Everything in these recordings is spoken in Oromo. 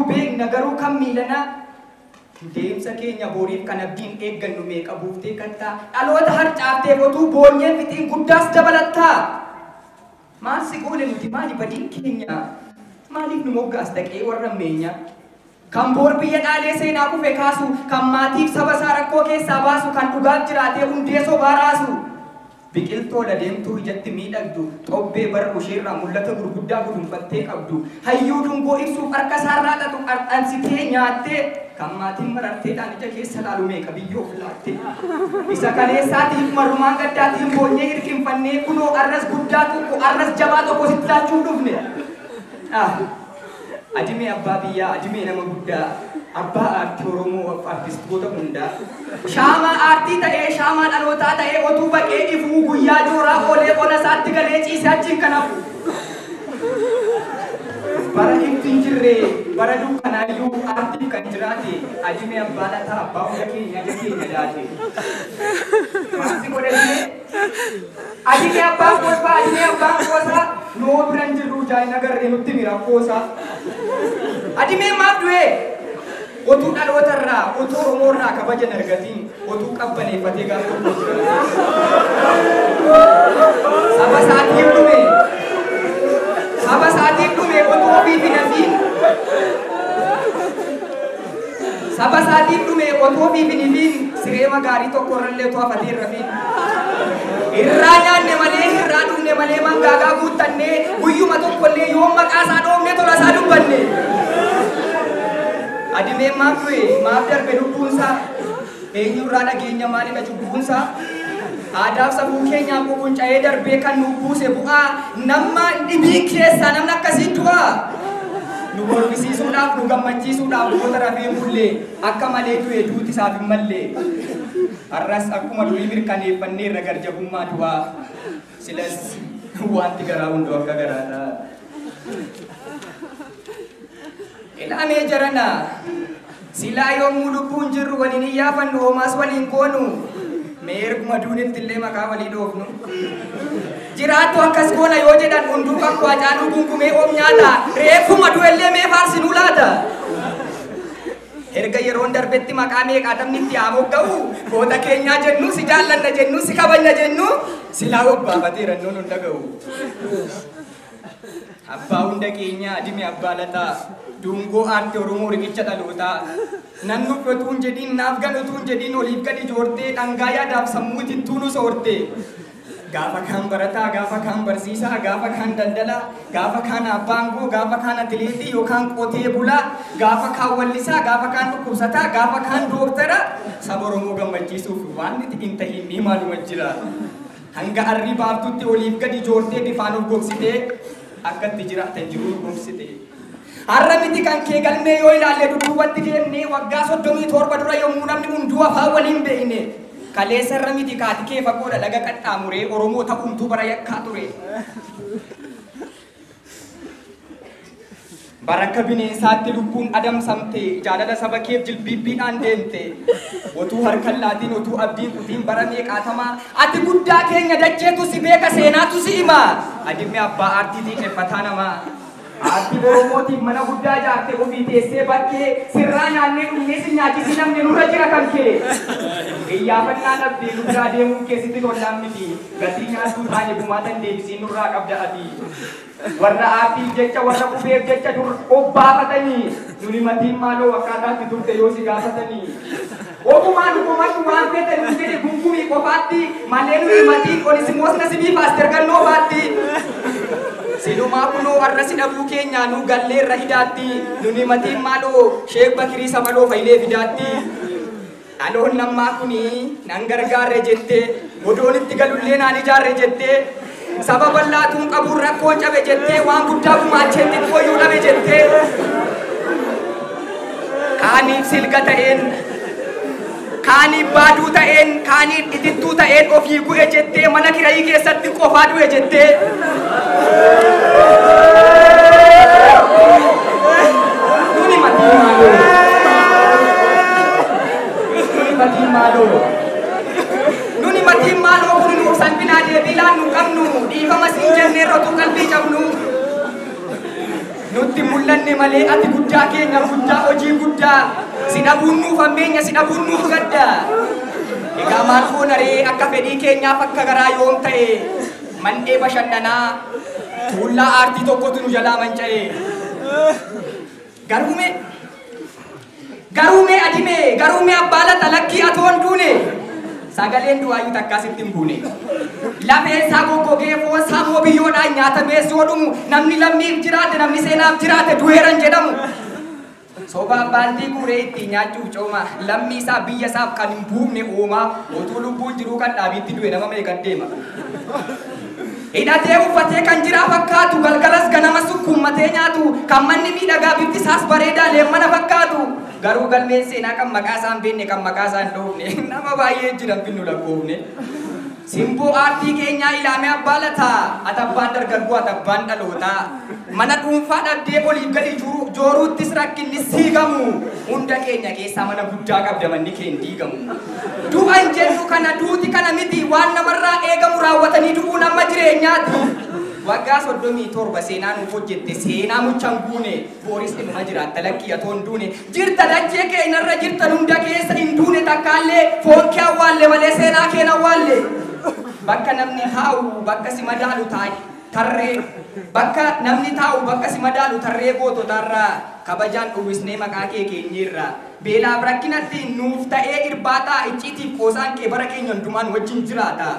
Beekna garuu kan miilanaa deemsa keenya boriif kan abdiin eeggannu meeqa buuftee kattaa dhaloota harcaaftee otuu boonyee fixiin guddaas dabalattaa. Maal si goone nuti maali badiin keenya maaliif nu moggaas dhaqee warra meenya kan boor biyya dhaalee seenaa kufe kaasu kan maatiif saba isaa rakkoo keessaa baasu kan dhugaaf jiraatee hundee sobaa raasu. Biqiltuu deemtuu ijatti miidhagdu xobbee bara isheerraa mul'ata gurguddaa gudunfattee qabdu hayyuu dungoo ibsuuf harka isaarraa xaxu qarxansitee nyaattee kan maatiin mararteedhaan ija keessa laalu meeqa biyyoof laatte. Isa kaleessaatiif marrumaan gaddaatiin boonyee hirkinfannee kunoo arras guddaa tokko arras jabaa tokko sitti laachuuf dhufne. Adimee abbaa biyyaa adimee nama guddaa abbaa aartii Oromoo artistoota hundaa shaamaa aartii ta'ee shaamaa dhalootaa ta'ee otuu baqee ifuu guyyaa jooraa oolee ona isaatti galee ciisee achiin kan hafu. Bara ifti hin jirre bara dukkanaayyuu aartiif kan jiraate adimee abbaa lataa abbaa hunda keenya ija keenya daate. Maal si godhannee adimee abbaan kolfaa adimee abbaan qoosaa noo bira hin jirru jaayina garree nutti mira qoosaa. Adimee maaf du'ee? Otuu dhalootarraa otuu Oromoorraa kabajan argatiin otuu qabbaneeffatee gaaf tokko jira. Saba isaatiif dhume. Saba isaatiif dhume otuu ofiif hin hafiin. Saba isaatiif dhume otuu ofiif hin hifiin sireema gaarii tokko irrallee otoo hafatee hin rafiin. Irraa nyaanne malee irraa dhugne malee mangaagaa guuttannee guyyuma tokkollee yoo maqaa isaa dhoofne tola isaa dubbanne. Adimeen maaf du'e maaf darbe lubbuunsaa eenyurraa dhageenya maalidha cubbuunsaa aadaaf safuu keenyaaf ququnca'ee darbee kan nu buuse bu'aa nama dhibii keessaa namni akkasii du'aa nu mormisiisuudhaaf nu gammachiisuudhaaf goota rafee bullee akka malee du'e duuti isaaf hin malle har'as akkuma durii mirkaneeffannee irra garjabummaa du'aa silas wanti garaa hunduu akka garaadha. Ilaamee jarana silaa yommuu lubbuun jirru waliin iyyaafannu homaas waliin goonu mee erguma duunitti illee maqaa walii dhoofnu. Jiraattu akkas goona yoo jedhan hunduu kan kwacaanuu gungumee om nyaata reeffuma du'ellee mee faarsinuu laata. Erga yeroon darbetti maqaa meeqaatamni itti haa mogga'u goota keenyaa jennu si jaallanna jennu si kabajna jennu silaa obbaafateera nuun hin dhaga'u. Abbaa hunda keenyaa adimee abbaa lataa dungoo aartii Oromoo riqicha dhalootaa nan nuuf otuu hin jedhiin naaf gan otuu hin jedhiin oliif gadi joortee dhangaa yaadaaf sammuu itittuu nu soorte. Gaafa kaan barataa, gaafa kaan barsiisaa, gaafa kaan daldalaa, gaafa kaan abbaa aangoo, gaafa kaan atileetii yookaan qotee bulaa, gaafa kaan wallisaa, gaafa kaan dhukkubsataa, gaafa kaan dooktara saba Oromoo gammachiisuuf waan itti hin tahin ni maaluma jira. Hanga arrii baaftutti oliif gadi joortee bifaan of gogsitee akkatti jiraatan jiruu gogsite. Har'a miti kan kee galmee yoo ilaalle dudduubatti deemnee waggaa 37 dura yommuu namni hunduu afaan waliin beekne kaleessa irra miti kaati kee fagoodha laga qaxxaamuree Oromoo ta'uumtuu bara yakkaa ture. Bara akka bineensaatti lubbuun adamsamte jaalala saba keef jilbiibbiidhaan deemte otuu harkan laatiin otuu abdiin kutiin bara meeqaatamaa ati guddaa keenya dacheetu si beeka seenaatu si hima adimee abbaa aartii xiiqeffataa namaa. Aartii Oromootiif mana guddaa ijaarte ofii teessee bakkee sirraa nyaannee dhugnee si nyaachisi namni nurra jira kan kee. Iyyaafannaa dhabdee nu biraa deemuun keessatti tollaan miti gatii nyaattuu taane gumaatan deebisiin nurraa qabda ati. Warra aartiif jecha warra qubeef jecha dur obbaafatanii nuni matiin maaloo akkaataatti turte yoo si gaafatanii. Ogumaan dhugumadhu waan feete nuun jedhe gungumii qofaatti malee nuni matiin Onisimoos Nasibii Paaster Gannoo baatti. Silumaa kunoo warra si dhabuu keenyaa nu galleerra idaatti nuni matiin maaloo Sheek Bakirii Sabaloo Fayilee fidaatti. Dhaloon ammaa kuni nan gargaarre jettee godoon itti galullee naan ijaarre jettee saba bal'aatuun qabuun rakkoon cabe jettee waan guddaa gumaachee xiqqooyyuu dhabe jettee kaaniif silga ta'een kaaniif baaduu ta'een kaaniif itittuu ta'een ofii gu'e jettee mana kirayii keessatti qofaa du'e jettee. Nuni matiin maaloo? Nuni matiin maaloo? Nuni matiin maaloo kun nuuf salphinaa deebii laannu qabnu dhiifama siin jennee irra utuu qalbii cabnu. Nutti mul'anne malee ati guddaa keenya guddaa hojii guddaa si dhabuun nuuf hammeenya si dhabuun nuuf gadda. Egaa maal goonaree akka fedhii keenyaaf akka garaa yoom ta'e mandhee bashannanaa tuullaa aartii tokkotu nu jalaa manca'e. Garuumee adimee garuumee abbaa lata lakkii atoon duune sagaleen du'aayyuu takkaa sitti hin buune. Lafeen isaa goggogee foon isaa immoo biyyoodhaan nyaatamee yoo dhumu namni lammiif jiraate namni seenaaf jiraate du'eeran jedhamu. Sobaan baantii guuree ittiin nyaachuuf cooma lammii isaa biyya isaaf kan hin buufne uumaa utuu lubbuun jiruu kan dhaabiitti du'e nama meeqan deema. Hidhatee uffatee kan jiraa fakkaatu galgalas ganama sukkuummatee nyaatu kan manni miidhagaa bifti isaas bareedaa leemmana fakkaatu garuu galmeen seenaa kan maqaa isaa hin beekne kan maqaa isaa hin dhoofne nama baay'ee jiran binnu lakkoofne. Simboo aartii keenyaa ilaamee abbaa lataa ati abbaan dargaggoo ati abbaan dhalootaa mana dhuunfaa dhabdee oliif gadi jooruuttis rakkinni siigamu hunda keenya keessaa mana guddaa qabda manni kee hin diigamu. Du'an jennu kana duuti kana miti waan namarraa eegamu raawwatanii du'uun amma jireenyaati. Waggaa 37 seenaa nuuf hojjette seenaa muchaan guune booris dhimma jiraatta lakkii atoon duune jirta dachee keenyarra jirtan hunda keessa hin duune takkaallee foon kee awwaalle malee seenaa keen awwaalle. Bakka namni taa'u bakka si madaalu tarree bakka namni taa'u bakka si madaalu tarree goototarraa kabajaan uwwisnee maqaa kee keenyerra beelaaf rakkinatti nuuf ta'ee irbaataa icciitiif qoosaan kee bara keenya hundumaan wajjin jiraata.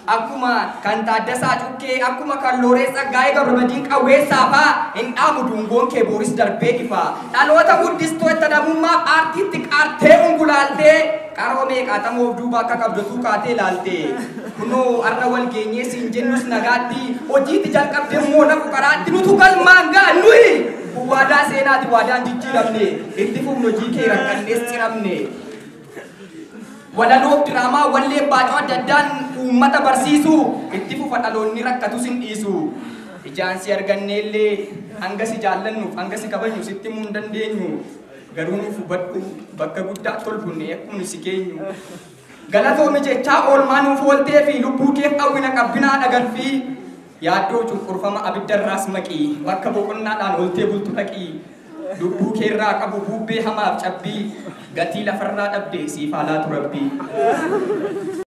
Akkuma kan Taaddasaa Cukkee akkuma kan Looree Tsaggaayee Gabramadiin Qawweessaa fa'aa hin dhaamu dungoon kee booris darbee ifa. Dhaloota guddistoota namummaaf aartiitti qaartee ungulaaltee qaroo meeqaatamoof duuba akka qabdotuu kaatee ilaalte. Kunoo har'a wal geenyee siin jennus nagaatti hojiitti jalqabdee immoo nafu karaatti nutu galmaan ga'a nuyi. Waadaa seenaati waadaan jijjiiramne itti fufnu hojii kee rakkannees ciramne. Walaloof diraamaa wallee baacoo adda addaan uummata barsiisu itti fufa dhaloonni rakkatus hin dhiisu. Ijaan si arganneellee hanga si jaallannuuf hanga si kabajnu sitti himuu hin dandeenyu. Garuu nuuf hubadhu bakka guddaa tolfunne akkuma si geenyu. Galatoomi jechaa oolmaa nuuf ooltee fi lubbuu keef hawwina qabbinaa dhagalfii. Yaaddoo cunqurfama abiddarraas maqii bakka boqonnaadhaan ooltee bultu dhaqii. Lubbuu keerraa qabu bubbee hamaaf cabbii gatii lafarraa dhabde siif haa laatu rabbii.